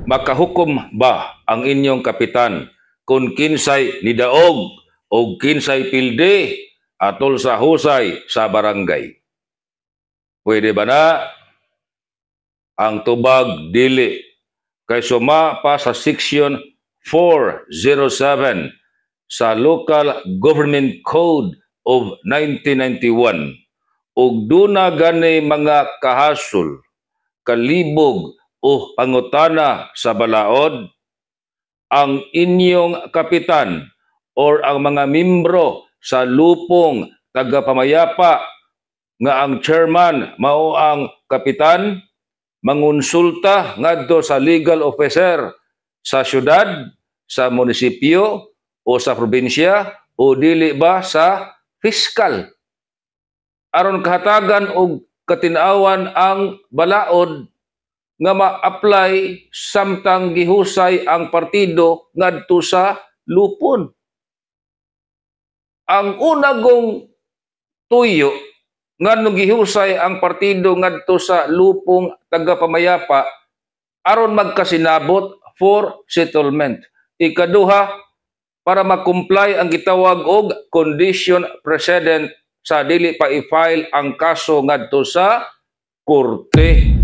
Makahukom ba ang inyong kapitan kung kinsay nidaog o kinsay pilde atol sa husay sa barangay? Pwede ba na? Ang tubag, dili. Kay suma pa sa Section 407 sa Local Government Code of 1991, ug duna gani mga kahasol, kalibog o pangutana sa balaod, ang inyong kapitan or ang mga membro sa lupong tagapamayapa nga ang chairman mao ang kapitan mangonsulta ngadto sa legal officer sa syudad, sa munisipyo o sa probinsya o dili ba sa fiscal aron kahatagan og katin-awan ang balaod nga ma-apply samtang gihusay ang partido ngadto sa lupon. Ang unagong tuyo nganong gihusay ang partido ngadto sa lupong tagapamayapa, aron magkasinabot for settlement. Ikaduha, para ma-comply ang gitawag og condition precedent sa dili pa i-file ang kaso ngadto sa korte.